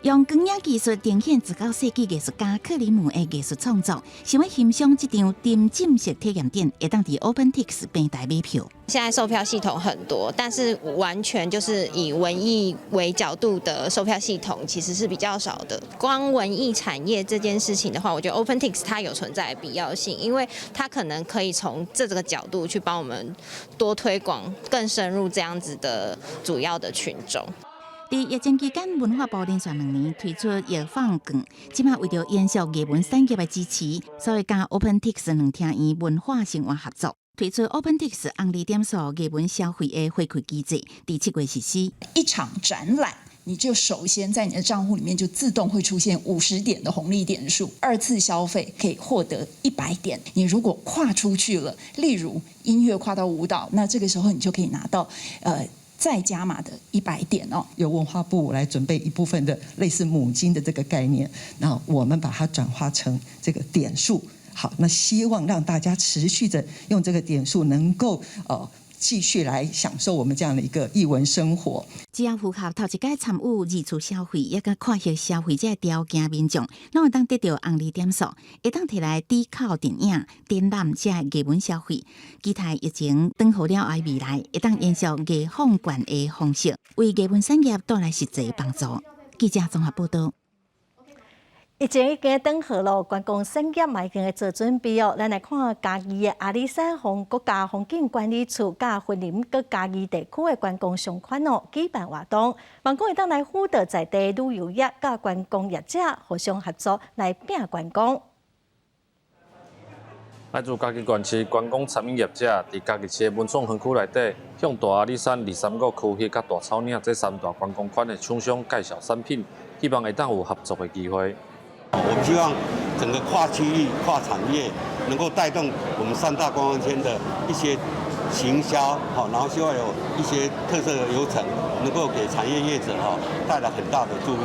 用光影技術呈現19世紀藝術家克林姆的藝術創作，想欲欣賞這場沉浸式體驗展，會當佇 OpenTix 平台買票。現在售票系統很多，但是完全就是以文藝為角度的售票系統其實是比較少的。光文藝產業這件事情的話，我覺得 OpenTix 它有存在的必要性，因為它可能可以從這個角度去幫我們多推廣、更深入這樣子的主要的群眾。佇疫情期間，文化部連續2年推出藝坊券，這馬為著延續藝文產業的支持，所以佮 OpenTix 兩廳院文化生活合作，推出 OpenTix 紅利點數藝文消費的回饋機制，佇7月實施。一場展覽你就首先在你的賬戶裡面就自動會出現50點的紅利點數，二次消費可以獲得100點。你如果跨出去了，例如音樂跨到舞蹈，那這個時候你就可以拿到再加碼的100點哦。由文化部來準備一部分的類似母金的這個概念，那我們把它轉化成這個點數。好，那希望讓大家持續的用這個點數，能夠繼續來享受我們這樣的一個藝文生活。只要符合頭一擺參與二次消費，抑佮看戲消費這條件民眾，攏會當得著紅利點數，會當提來抵扣電影、展覽這藝文消費。期待疫情轉好了後，未來會當延續藝坊券的方式，為藝文產業帶來實際幫助。記者綜合報道。疫情已經轉好咯，觀光產業嘛已經咧做準備哦。咱來看嘉義的阿里山風國家風景管理處佮雲林佮嘉義地區的觀光商圈哦舉辦活動，望講會當來輔導在地旅遊業佮觀光業者互相合作來拼觀光。來自嘉義縣市觀光餐飲業者，佇嘉義市的文創園區內底，向大阿里山二三五區域佮大草嶺這三大觀光圈的廠商介紹產品，希望會當有合作的機會。我們希望整個跨區域、跨產業，能夠帶動我們三大觀光圈的一些行銷，好，然後希望有一些特色的流程，能夠給產業業者哈帶來很大的助力。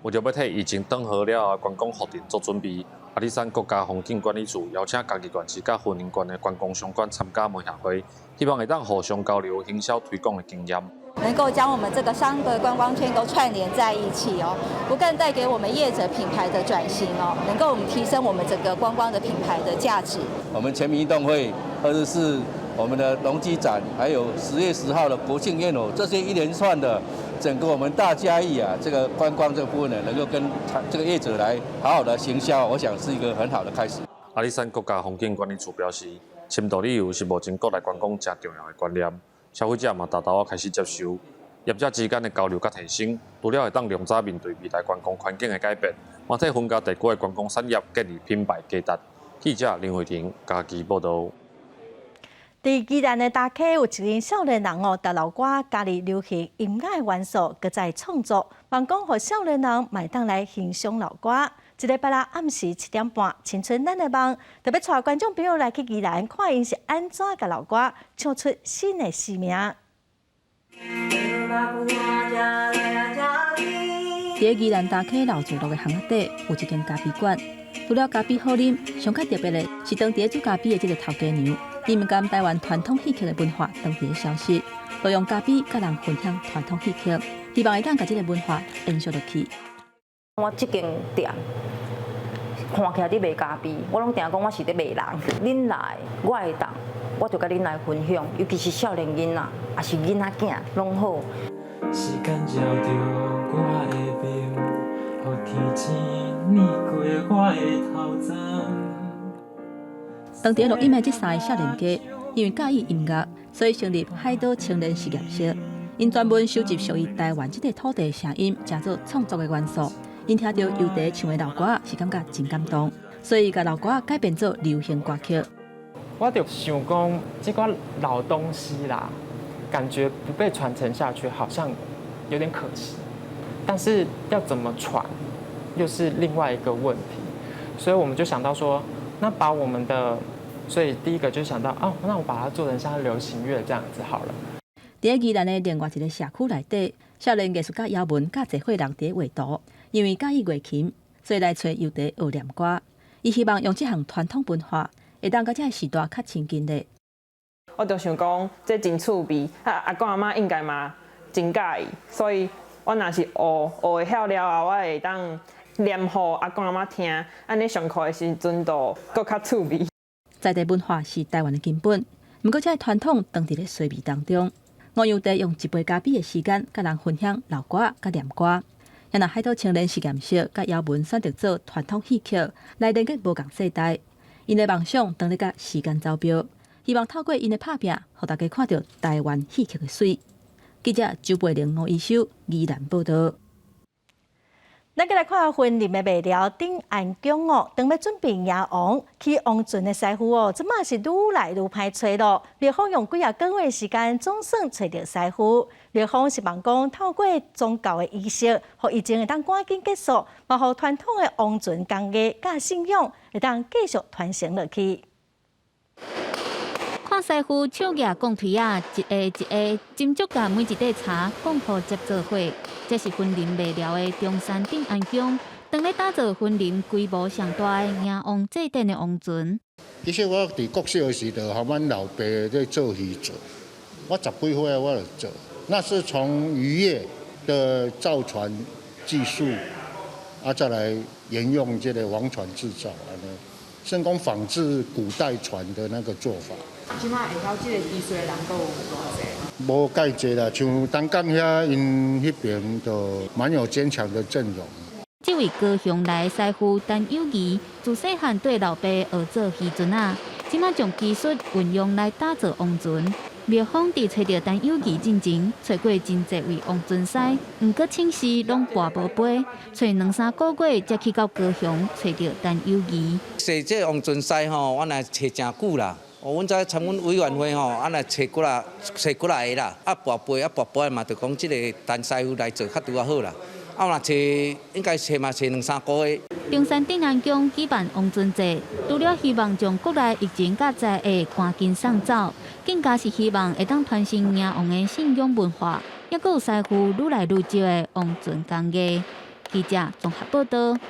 為著欲替疫情轉好了後觀光復振做準備，阿里山國家風景管理處邀請嘉義縣市佮雲林縣的觀光商圈參加媒合會，希望會當互相交流行銷推廣的經驗。能夠將我們這個三個觀光圈都串聯在一起哦，不但帶給我們業者品牌的轉型哦，能夠我們提升我們整個觀光的品牌的價值。我們全民運動會，24我們的農機展，還有10月10號的國慶焰火，這些一連串的整個我們大嘉義啊，這個觀光這個部分呢，能夠跟這個業者來好好的行銷，我想是一個很好的開始。阿里山國家風景管理處表示，深度旅遊是目前國內觀光誠重要的觀念。消費者嘛，沓沓仔開始接受，業者之間的交流佮提升，除了會當量早面對未來觀光環境的改變，嘛替雲嘉地區的觀光產業建立品牌價值。記者林慧婷嘉義報導。佇宜蘭的大溪有一群少年人哦，沓老歌加入流行音樂元素，閣再創作，望講予少年人嘛會當來欣賞老歌。這禮拜六暗時7點半，青春咱的夢，特別帶觀眾朋友來去宜蘭，看𪜶是按怎共老歌唱出新的生命。佇宜蘭大溪老住落的巷仔底，有一間咖啡館。除了咖啡好啉，上較特別的是當佇煮咖啡的這個頭家娘，伊毋甘台灣傳統戲曲的文化當佇咧消失，就用咖啡佮人分享傳統戲曲，希望會當共這個文化延續落去。我這間店看起來佇賣咖啡，我攏定講我是佇賣人。恁來，我會當，我就共恁來分享，尤其是少年囡仔，抑是囡仔囝，攏好。時間照著我的面，予天星暝過我的頭鬃。當佇錄音的這三個少年家，因為佮意音樂，所以成立海島青年實驗室。𪜶專門收集屬於台灣這塊土地的聲音，成做創作的元素。𪜶聽著尤達唱的老歌，是感覺真感動，所以共老歌改編做流行歌曲。我就想講，這個老東西啦，感覺不被傳承下去，好像有點可惜。但是要怎麼傳，又是另外一個問題。所以我們就想到說，那把我們的，所以第一個就想到，哦，那我把它做成像流行樂這樣子好了。佇宜蘭的另外一個社區內底，少年藝術家姚文佮濟歲人佇畫圖，因為佮意月琴，所以來揣尤達學念歌。伊希望用這項傳統文化，會當佮這個時代較親近的。我就想講，這真趣味，啊，阿公阿嬤應該嘛真佮意，所以我若是學學會曉了後，我會當念予阿公阿嬤聽，按呢上課的時陣就閣較趣味。在地文化是台灣的根本，毋過這個傳統當佇咧衰微當中。吳尤達用一杯咖啡的時間，佮人分享老歌佮念歌。若海島青年實驗室佮姚文選擇做傳統戲曲來連結無仝世代，𪜶的夢想當咧佮時間走標，希望透過𪜶的拍拼，予大家看著台灣戲曲的媠。記者周培玲、吳一修宜蘭報導。咱閣來看雲林的麥寮頂安宮哦，當欲準備迎王，騎王船的師傅哦，這馬是愈來愈歹揣囉。廟方用幾仔個月時間，總算揣著師傅。廟方希望講透過宗教的儀式，予疫情會當趕緊結束，嘛予傳統的王船工藝佮信仰會當繼續傳承落去。看師傅手舉鋼槌仔，一下一下，斟酌共每一塊柴摃予接做伙。這是雲林麥寮的中山鎮安宮，當咧打造雲林規模上大的迎王祭典的王船。其實我佇國小的時就予阮老爸咧做漁船，我十幾歲我就做，那是從漁業的造船技術，啊再來沿用這個王船製造，按呢，算講仿製古代船的那個做法。這馬會曉這個技術的人閣有偌濟？無蓋濟啦，像東港遐，𪜶彼邊就蠻有堅強的陣容。這位高雄來的師傅陳友儀，自細漢綴老爸學做漁船仔，這馬將技術運用來打造王船。廟方佇揣著陳友儀進前，揣過真濟位王船師，毋過請示攏跋無飛，揣兩三個月才去到高雄揣著陳友儀。踅這王船師吼，阮來揣誠久啦。哦，阮才參阮委員會吼，啊來揣幾若揣幾若个啦，啊跋杯啊跋杯嘛，就講這个陳師傅來做較拄仔好啦。啊，若揣應該揣嘛揣兩三個月。中山鎮安宮舉辦王船祭，除了希望將國內疫情佮災厄趕緊送走，更加是希望會當傳承迎王的信仰文化，猶閣有師傅愈來愈少的王船工藝。記者綜合報道。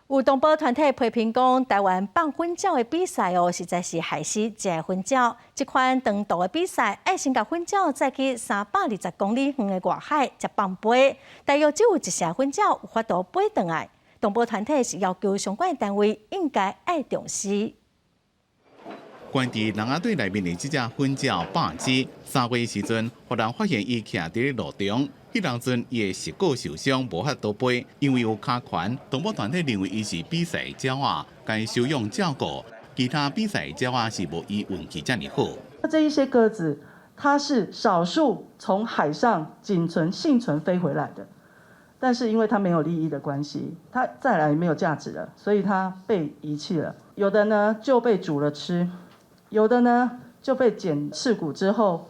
有動保團體批評講，台灣放糞鳥的比賽哦，實在是害死這糞鳥。這款長途的比賽，愛先共糞鳥載去320公里遠的外海才放飛，大約只有一成糞鳥有法度飛轉來。動保團體是要求相關單位應該愛重視。關佇籠仔底內面的這隻糞鳥百隻，3月時陣，予人發現伊徛佇咧路中。彼當陣伊的舌骨受傷，無法度飛，因為有跤環。動保團體認為伊是比賽鳥仔，該收養照顧。其他比賽鳥仔是無伊運氣遮爾好。那這一些鴿子，它是少數從海上僅存倖存飛回來的，但是因為它沒有利益的關係，它再來沒有價值了，所以它被遺棄了。有的呢就被煮了吃，有的呢就被剪翅骨之後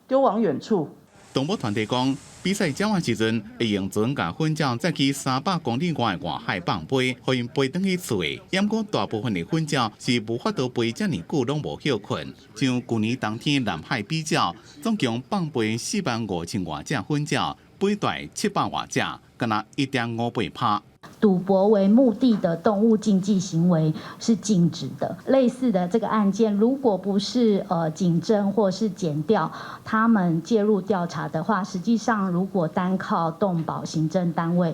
丟往遠處。動保團體講，比賽鳥仔時陣會用船共糞鳥載去300公里外的外海放飛，予𪜶飛轉去厝的。毋過大部分的糞鳥是無法度飛遮爾久，攏無歇睏。像舊年冬天南海比鳥，總共放飛4萬5千外隻糞鳥，飛大700外隻，敢若1.58趴。賭博為目的的動物競技行為是禁止的。類似的這個案件，如果不是警偵或是檢調他們介入調查的話，實際上如果單靠動保行政單位，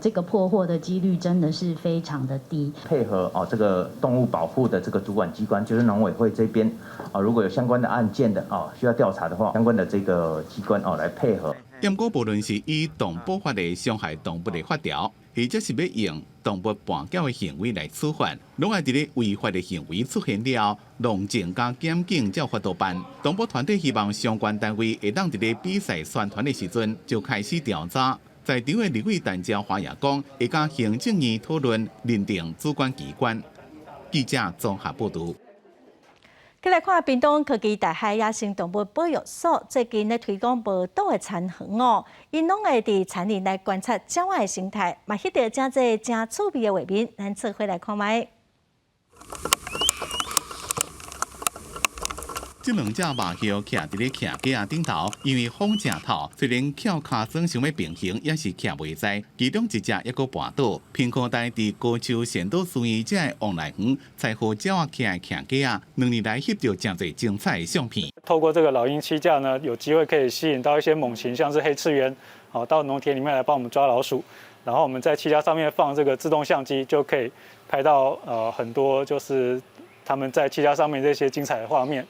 這個破獲的幾率真的是非常的低。配合哦，這個動物保護的這個主管機關，就是農委會這邊啊，如果有相關的案件的哦，需要調查的話，相關的這個機關哦來配合。毋過，無論是以動保法的傷害動物的法條，或者是欲用動物跋筊的行為來處罰，攏愛佇咧違法的行為出現了，農政佮檢警才有法度辦。動保團體希望相關單位會當佇咧比賽宣傳的時陣就開始調查。在場的立委陳昭華也講，會佮行政院討論認定主管機關。記者綜合報導。繼來看屏東科技大學野生動物保育所最近咧推廣無毒的田園哦，𪜶攏會佇田裡來觀察鳥仔的生態，嘛翕著誠濟誠趣味的畫面，咱做伙來看覓。這兩隻麻鴞徛佇咧徛架仔頂頭，因為風誠透，雖然翹跤爪想欲平衡，也是徛袂在。其中一隻猶閣跋倒。屏科大佇高丘善導寺院這个旺來園，採予鳥仔徛徛架仔，2年來翕著誠濟精彩的相片。透過這個老鷹棲架呢，有機會可以吸引到一些猛禽，像是黑翅鳶，好到農田裡面來幫我們抓老鼠。然後我們在棲架上面放這個自動相機，就可以拍到很多就是他們在棲架上面這些精彩的畫面。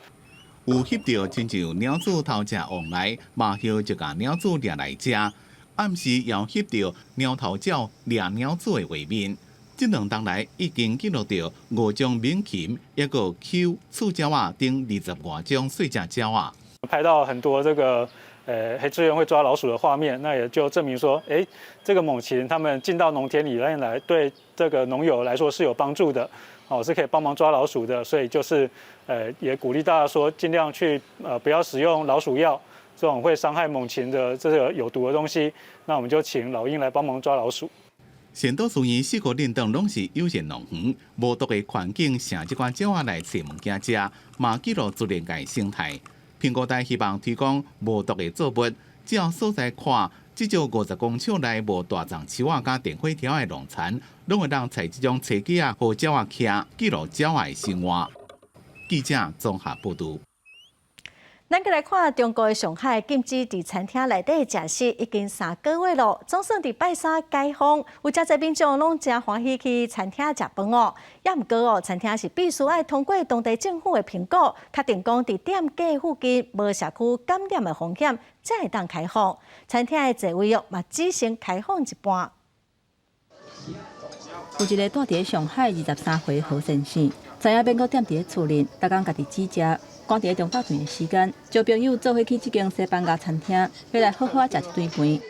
有翕著親像鳥鼠偷食旺來，麻鴞就共鳥鼠掠來食。暗時也有翕著貓頭鳥掠鳥鼠的畫面。這兩冬來已經記錄著五種猛禽，抑閣搝刺鳥仔等20外種細隻鳥仔。拍到很多這個黑翅鳶會抓老鼠的畫面，那也就證明說，這個猛禽他們進到農田裡面來，對這個農友來說是有幫助的，哦，是可以幫忙抓老鼠的，所以就是，也鼓勵大家說，盡量去，不要使用老鼠藥，這種會傷害猛禽的這個有毒的東西，那我們就請老鷹來幫忙抓老鼠。善導寺院四個認當攏是有閒農園，無毒的環境，成這款鳥仔來揣物件食，嘛記錄自然界生態。蘋果台希望推廣無毒的作物，只要所在看，至少50公尺內無大叢樹仔佮電火條的農田，攏會當採這種冊機仔予鳥仔徛，記錄鳥仔的生活。記者綜合報導。咱閣來看中國的上海禁止佇餐廳內底食食已經3個月咯，總算佇拜三解封，有誠濟民眾攏誠歡喜去餐廳食飯哦。也毋過哦，餐廳是必須愛通過當地政府的評估，確定講佇店家附近無社區感染的風險，才會當開放。餐廳的座位哦，嘛只先開放一半。有一個蹛佇上海23歲何先生，知影免閣踮佇厝裡，逐工家己煮食。趕佇中晝頓的時間，招朋友做伙去這間西班牙餐廳，欲來好好仔食一頓飯。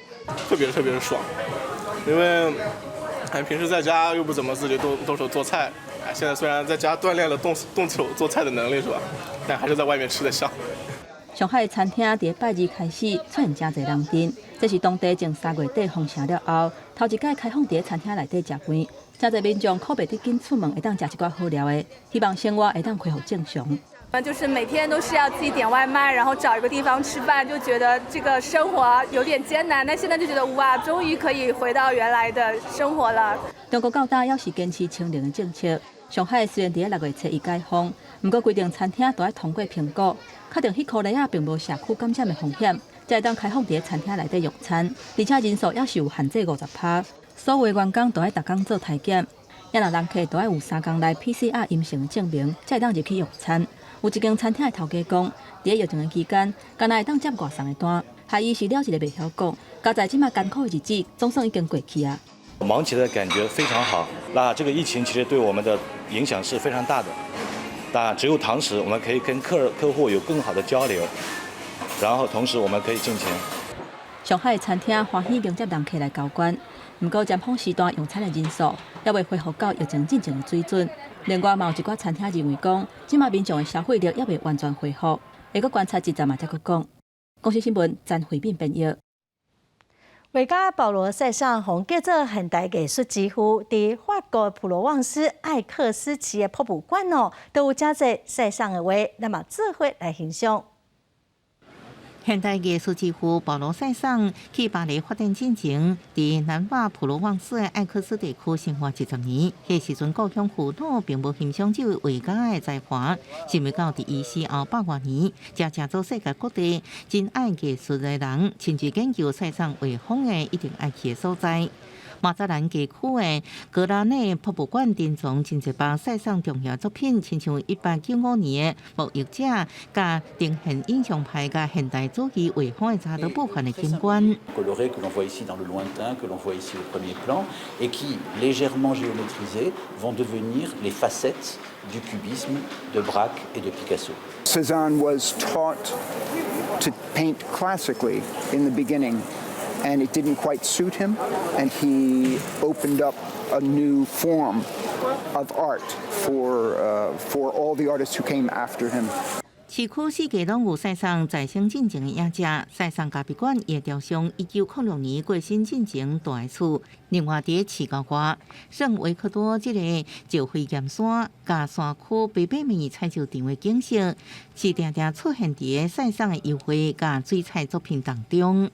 特別特別的爽，因為平時在家又不怎麼自己動動手做菜，哎，現在雖然在家鍛鍊了動動手做菜的能力，是吧？但還是在外面吃得香。上海餐廳佇拜二開始出現誠濟人陣，這是當地從3月底封城了後，頭一擺開放佇餐廳內底食飯，誠濟民眾苦袂得緊出門，會當食一寡好料的，希望生活會當恢復正常。就是每天都是要自己點外賣，然後找一個地方吃飯，就覺得這個生活有點艱難。但現在就覺得哇，終於可以回到原來的生活了。中國到今猶是堅持清零的政策。上海雖然佇6月初一解封，毋過規定餐廳都愛通過評估，確定彼箍內仔並無社區感染的風險，才會當開放佇餐廳內底用餐。而且人數猶是有限制50趴，所有員工都愛逐工做體檢，也若人客都愛有3工內 PCR 陰性的證明，才會當入去用餐。有一間餐廳的頭家講，佇疫情的期間，敢若會當接外送的單，害伊是了一个袂曉講。佳哉這馬艱苦的日子，總算已經過去啊。忙起來的感覺非常好。那這個疫情其實對我們的影響是非常大的。但只有堂食，我們可以跟客戶有更好的交流，然後同時我們可以掙錢。上海餐廳歡喜迎接人客來交關，毋過尖峰時段用餐的人數猶未恢復到疫情進前的水準。另外，嘛有一寡餐廳認為講，這馬民眾的消費力猶未完全恢復，會閣觀察一陣嘛，才閣講。公視新聞詹慧敏編譯。畫家保羅塞尚予人叫做現代藝術之父，佇法國普羅旺斯艾克斯市的博物館哦，都有誠濟塞尚的畫，咱嘛做伙來欣賞。現代藝術之父保羅塞尚去巴黎發展進前，佇南法普羅旺斯的艾克斯地區生活20年。彼時陣故鄉父老並無欣賞這位畫家的才華，想袂到佇伊死後百外年，才成做世界各地真愛藝術的人，親自研究塞尚畫風的一定愛去的所在。馬扎蘭街區的格拉內博物館珍藏真濟幅塞尚重要作品，親像1895年的《沐浴者》，佮呈現印象派佮現代主義畫風的差多部分的景觀。 colorés que l'on voit ici dans le lointain, que l'on voit ici au premier plan, et qui, légèrement géométrisés, vont devenir les facettes du cubisme de Braque et de Picasso. Cézanne was taught to paint classically in the beginning, and it didn't quite suit him, and he opened up a new form of art for all the artists who came after him. 市區四界攏有塞尚在生進前的影跡，塞尚咖啡館伊的雕像，1906年過身進前蹛的厝。另外，佇市郊外，聖維克多這個石灰岩山佮山區白白面採石場的景色，是定定出現佇塞尚的油畫佮水彩作品當中。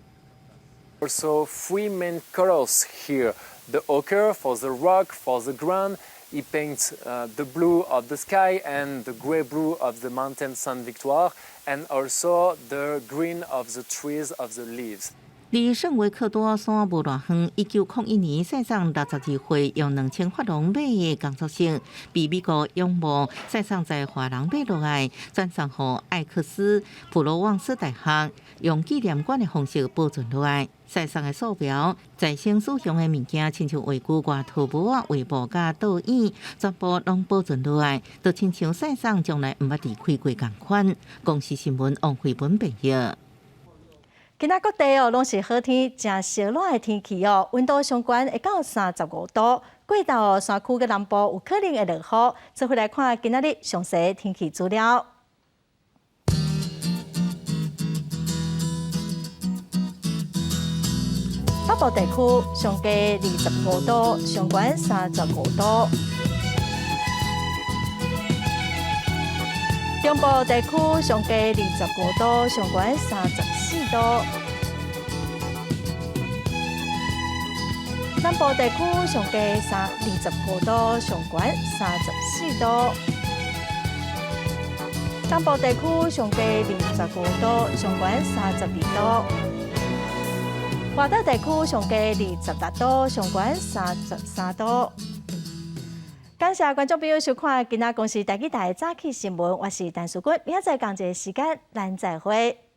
Also, three main colors here: the ochre for the rock, for the ground. He paints the blue of the sky and the gray blue of the mountain Sainte-Victoire, and also the green of the trees of the leaves. 離聖維克多山無偌遠，1901年塞尚62歲用2000法郎買的工作室，被美國仰慕塞尚才華人買落來，轉送予艾克斯普羅旺斯大學，用紀念館的方式保存落來。塞尚的素描、再生使用的物件，親像畫具、外套帽仔、畫布佮倒影，全部攏保存落來，就親像塞尚從來毋捌離開過仝款。公視新聞王慧文編譯。今仔各地哦，攏是好天，誠燒熱的天氣哦，溫度上懸會到35度。過晝哦，山區佮南部有可能會落雨。做伙來看今仔日詳細天氣資料。北部地區上低25度，上懸35度。中部地區上低25度，上懸34度。南部地區上低25度，上懸34度。東部地區上低25度，上懸32度。外島地區上低26度，上懸33度。感謝觀眾朋友收看今仔公視台語台早起新聞，我是陳淑君，明仔載仝一个時間，咱再會。